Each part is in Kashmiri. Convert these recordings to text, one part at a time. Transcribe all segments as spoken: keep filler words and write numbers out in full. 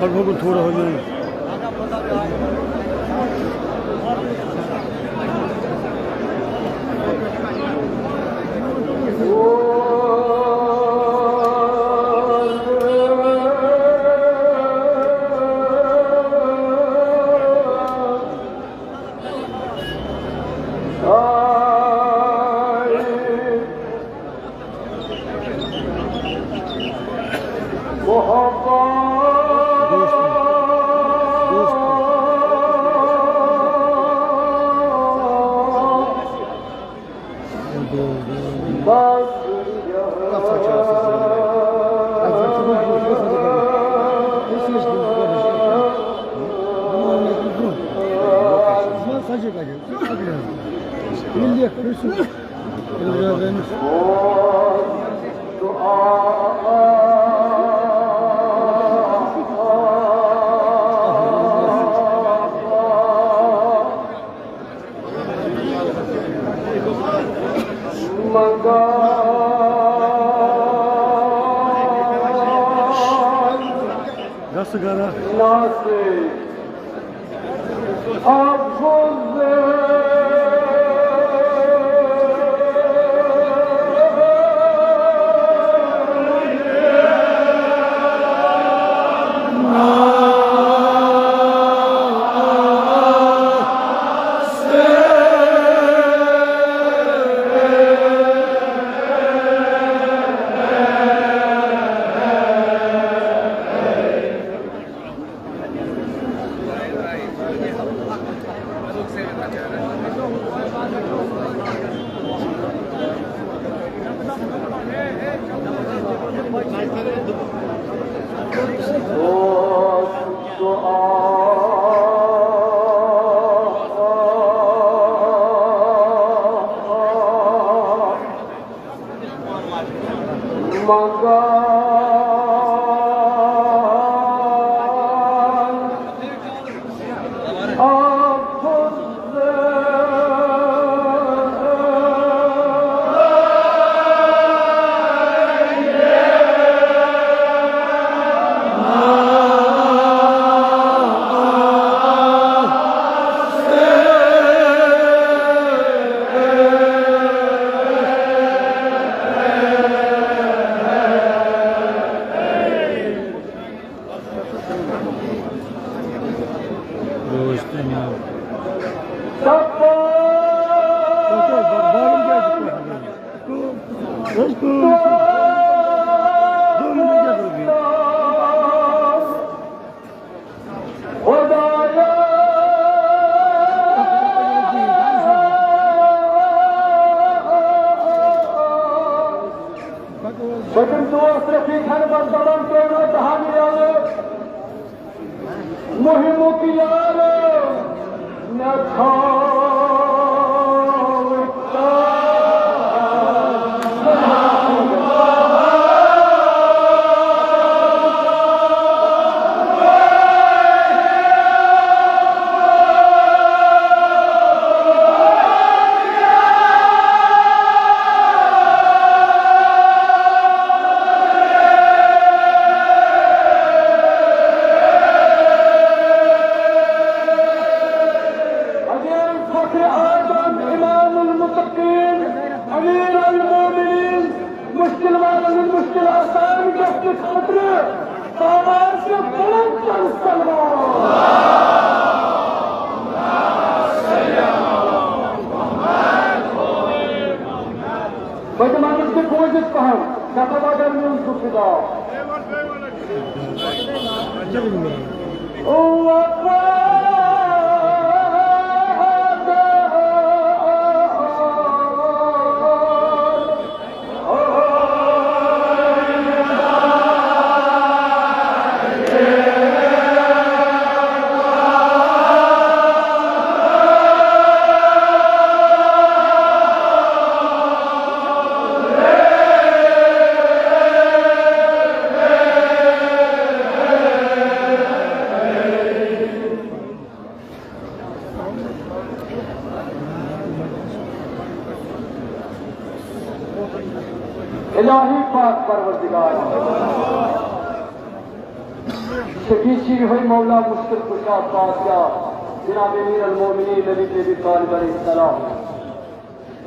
پتہٕ گوٚو تھوڑا ہُہ یہِ۔ گژھٕ گرا۔ پٔتِم دوست رفیق احمد دلن پیوٚو دہانی یلہٕ مُہِمُک یارٕ مےٚ تھاو۔ فخر اعظم، امام المتقین، امیر المومنین، مشکل والن ہُنٛد مشکل آسان گژھنہٕ خٲطرٕ آواز چھِ بلند کر سلوات۔ بہٕ دِمہٕ أمِس تہِ بوٗزِتھ پہم، دَپہٕ اگر میون سُہ فدا۔ الہی پاک پروردگار۔ شفیع چھُ یِہوٚے مولا مشکل کشا پادشاہ جناب امیر المومنین علی بن ابی طالب علیہ السلام۔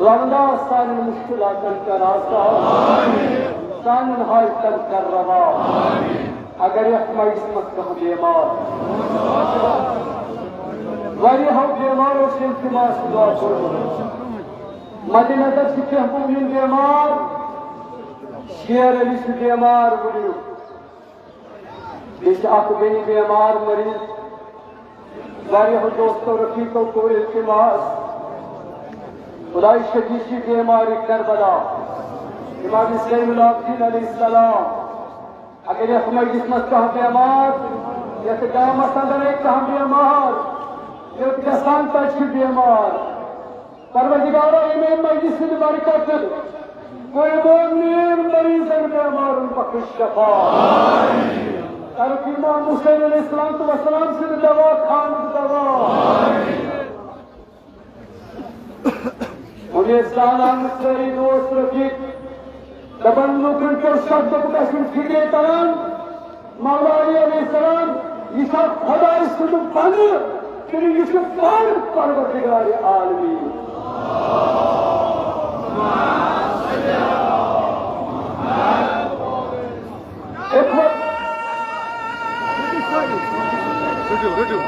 اللہ سانٮ۪ن مشکلاتن کر آسان، سانٮ۪ن حاجتن کر روا۔ اگر یتھ مجلسہِ منٛز کانٛہہ بیمار، واریاہو بیمارو چھِ التماس دعا کوٚرمُت۔ مد نظر چھِ کینٛہہ مُمکِن بیمار، شیر علی چھُ بیمار، ؤنِو۔ بیٚیہِ چھِ اکھ بیٚنہِ بیمار مریض۔ واریاہو دوستو رفیقو کوٚر التماس، خداے شفیع چھِ بیمارِ کربلا، امام زین العابدین علیہ السلام۔ اگر یتھ مجلسہِ منٛز کانٛہہ بیمار، یتھ گامس اندر آسہِ کانٛہہ بیمار، یوٚت گژھان تتہِ چھُ بیمار، پروردگارا، ییٚمہِ مجلسہِ ہٕنٛدِ برکتہٕ سۭتۍ کٔرۍ مُمکِن مریضن بیمارن بخش شفا۔ کرُکھ امام حسین علیہ الصلوۃ والسلام سٕنٛدِ دوا خانُک دوا۔ امید سان آمٕتۍ سٲری دوست رفیق، دپان لوٗکن پٮ۪ٹھ شک، دوٚپُکھ، اَسہِ چھُنہٕ فِکرے تران۔ مولا علی علیہ السلام، یہِ چھا خۄداے سُنٛد بندٕ کِنہٕ یہِ چھُ پانہٕ پروردگار عالمین؟ اِخوت، رٔٹِو، رٔٹِو۔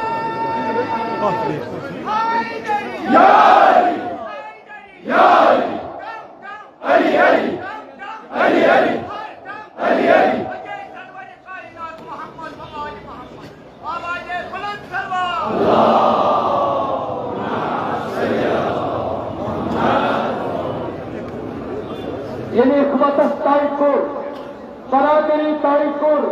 ییٚلہِ اِخوتس طے کوٚر، برادری طے کوٚر،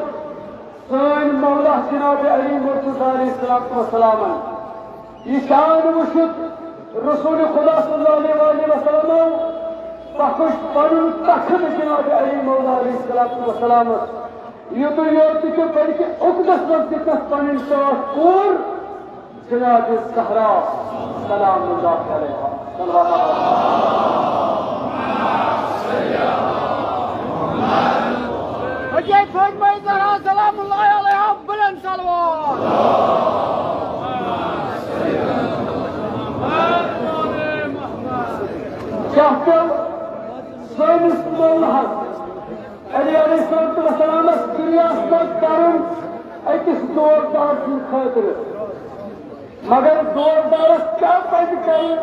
سٲنۍ مولا جناب علی مرتضیٰ علیہ الصلوۃ والسلامن یہِ شان وٕچھِتھ رسول خدا صلی اللہ علیہ وآلہ وسلمو بخش پنُن تخت جناب علی مولا علیہ الصلوۃ والسلامس، یوٚتُے یوت تہِ بلکہِ عقدس منٛز تہِ تس پنٕنۍ ٹاٹھ کوٚر جناب زہرا سلام اللہ علیہا۔ صلوات۔ حجے فاطمہ زہرا سلام اللہ علیہا، بلند صلوات۔ کیٛاہ پیوٚو سٲنِس مولاہس علی علیہ الصلوۃ والسلامس دُنیاہس منٛز کرُن أکِس دوردار سٕنٛدِ خٲطرٕ؟ مگر دوردارس کیٛاہ پزِ کرُن؟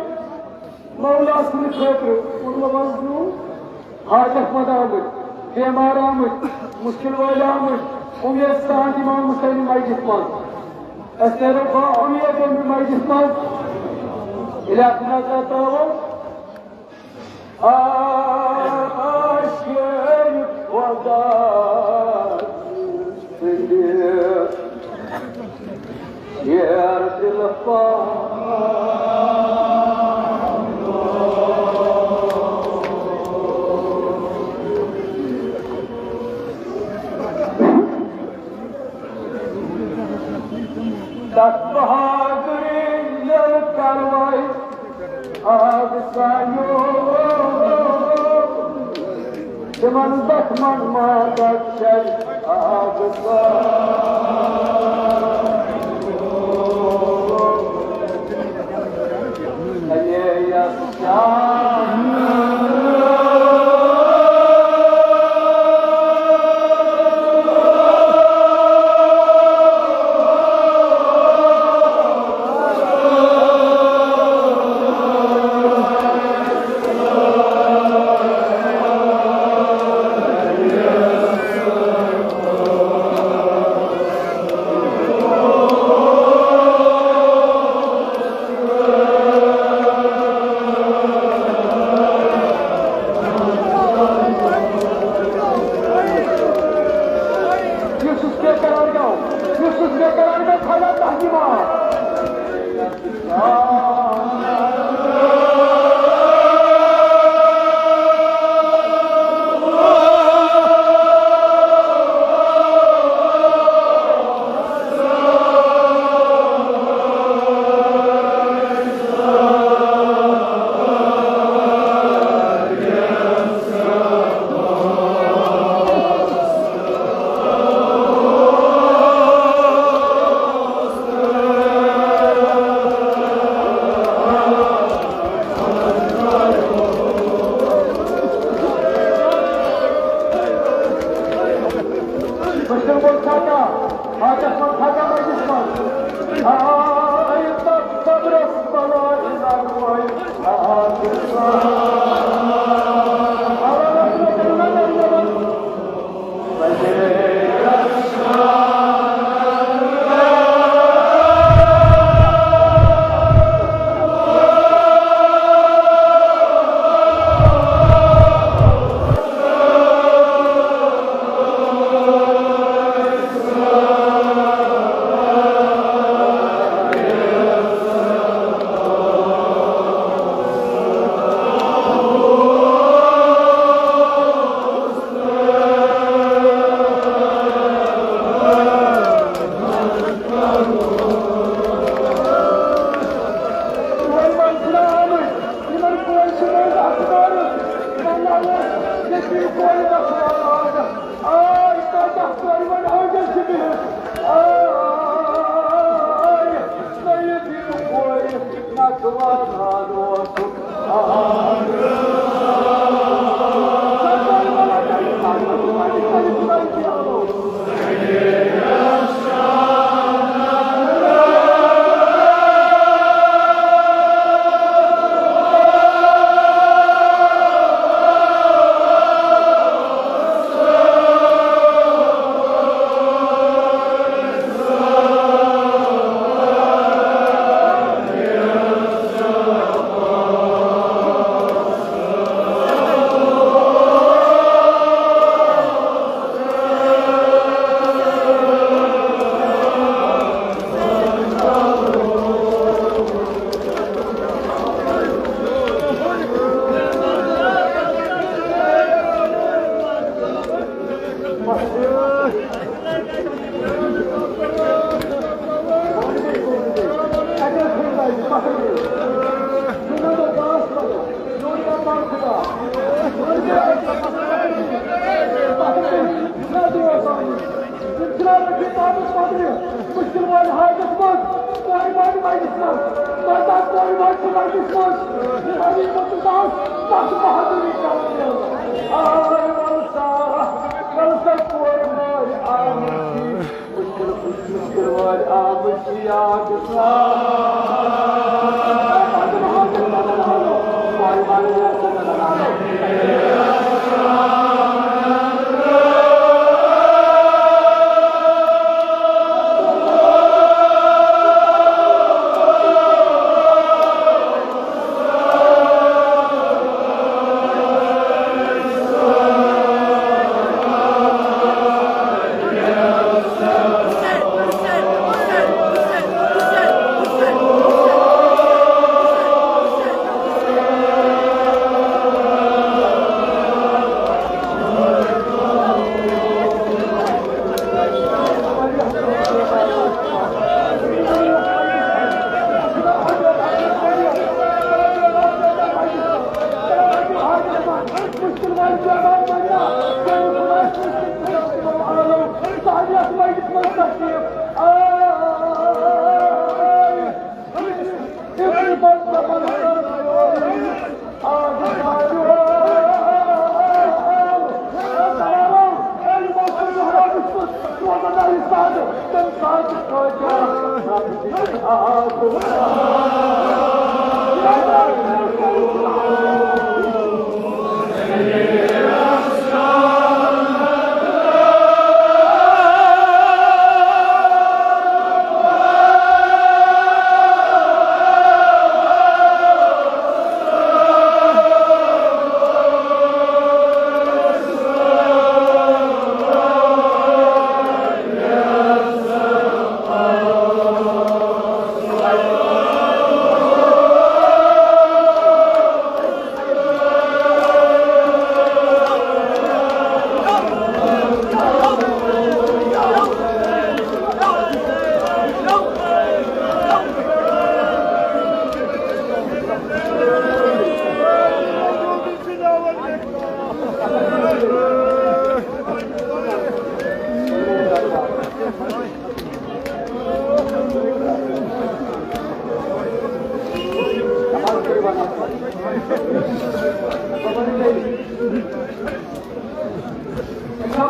مولا سٕنٛدِ خٲطرٕ کوٚر نہٕ وۄنۍ برٛونٛہہ۔ حاجت مند آمٕتۍ، بیمار آمٕتۍ، مُشکِل وٲلۍ آمٕتۍ، اُمید سان اِمام حسین مجلس منٛز۔ أسۍ نیرو با اُمید ییٚمہِ مجلس منٛز۔ ییٚلہِ اَتھ نظر ترٛاوو، عاشق خدا سٕنٛدِ شیر دل پا۔ تَتھ بہادُری ییٚلہِ کروے آب سایو، تِمن زخمن ما دگ چھے آب سایو۔ اے یس مُشکِل والہِ حاجَس منٛز، کورِ والہِ مَجلِس منٛز، مَزدار کورِ والہِ چھِ مَجلِس منٛز، غریٖبَس چھُ دَس، تَتھ چھُ بہادُری کَرُن یہِ۔ آے وَلہٕ سا، وَلہٕ سا کورِ والہِ آمٕتۍ چھِ، مُشکِل، مُشکِل والہِ آمٕتۍ چھِ یاد سان۔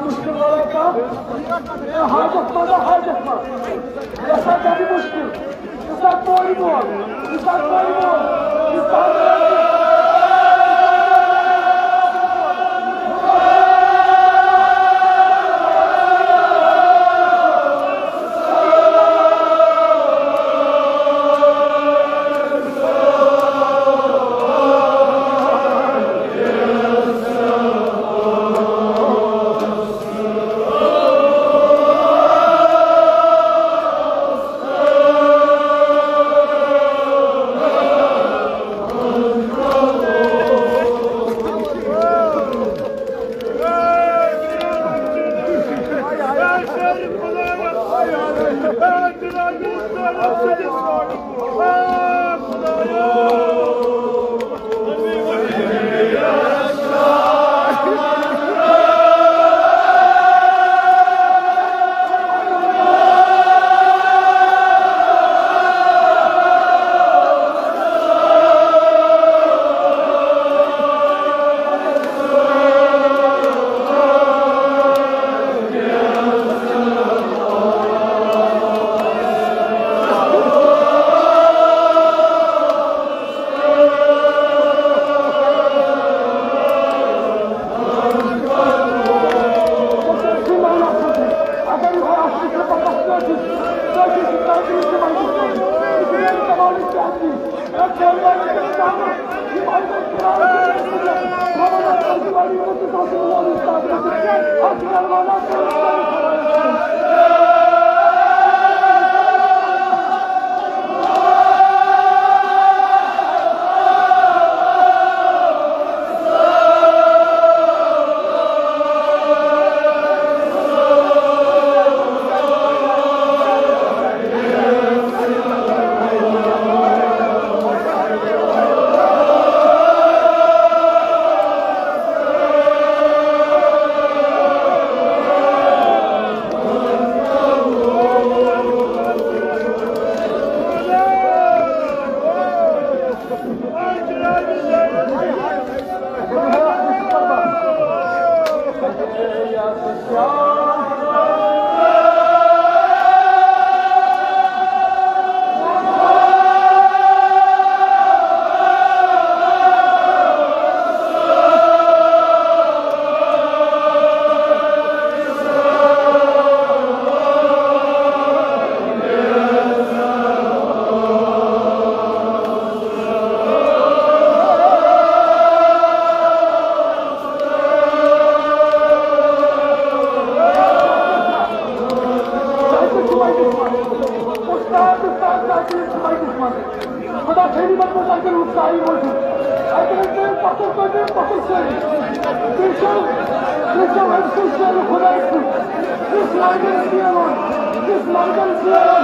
مُشکِل والے کانٛہہ، حاجت منٛز، حاجت منٛز۔ یہِ ہسا چھِ مُشکِل۔ یہِ ہسا کورِ مول، یہِ ہسا کورِ مول، یہِ ہسا خدا خیری مت مت کر اس کا ہی موجود۔ اگر میں پتہ تو میں پتہ سے۔ پیچھے، پیچھے ہم سے شیر خدا کی۔ اس لائن سے آؤ، اس لائن سے آؤ۔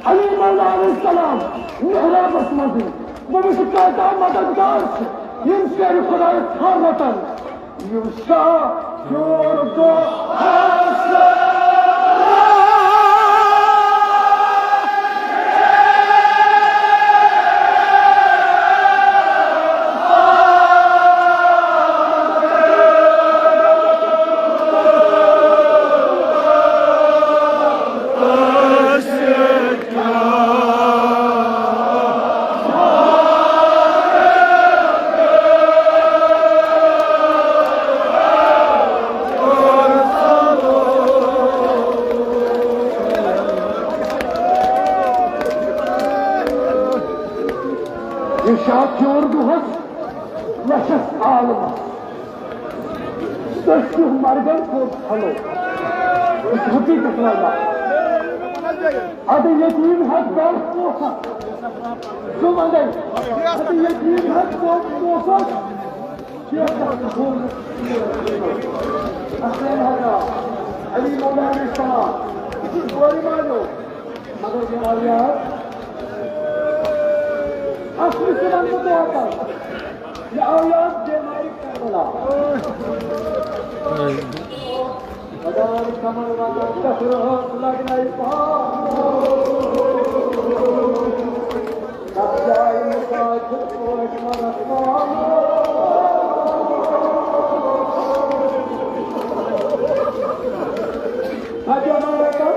علی مولا علیہ السلام محرابس منٛز، دوٚپُن، سُہ کۭژاہ مددگار چھِ، یِم سیرِ خۄدایَس تھاوَتن، یِم شاہ ہیوٗر دۄہ یہِ شاہ پھیوٗر دۄہس لچھس عالمس۔ تٔتھۍ چھُ مرگن کوٚت پھلو۔ یہِ چھُ حقیٖقت وَنان۔ اَدٕ یتیٖم ہٮ۪تھ گوٚو پوسس۔ ژٕ وَنَے۔ اَدٕ یتیٖم ہٮ۪تھ گوٚو پوسس۔ شیخ احسن حضرات، علی مولانا صاحب، ژورِ مانیو۔ مگر یہِ آو یاد۔ اصلی چھُ وَنہٕ بہٕ دۄہ پَتہٕ۔ یہِ آو یاد بیمارِ کربلا۔ خۄداے کمل وَنان گژھِ رٲژ لَگنَے پاک۔ تَتھ جایہِ مساجد پٲٹھۍ مَرَس پاک۔ اَتہِ مَرَس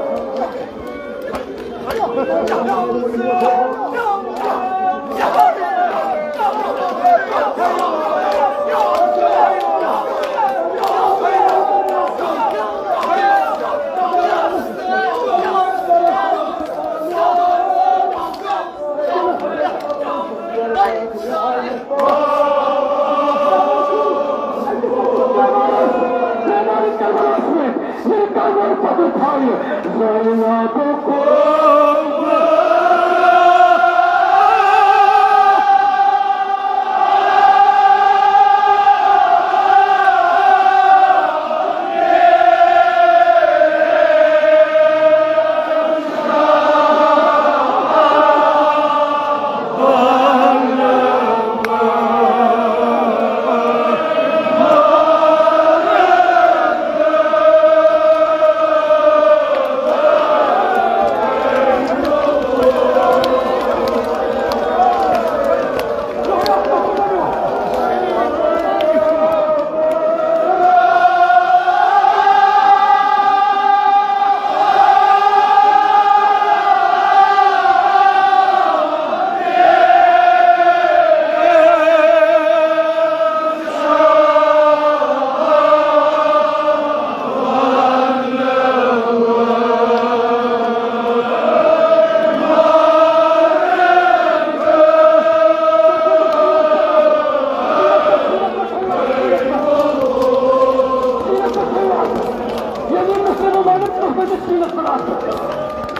یعنی مسلمانن تُہنٛدِس سیٖنس پٮ۪ٹھ آسہِ۔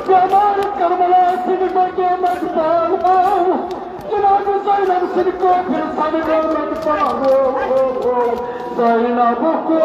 بیمار کربلا سٕنٛدِ مقامس پال آو۔ جناب زینب سٕنٛدِ کٲفِر سانہِ قومس پال آو۔ زینب کو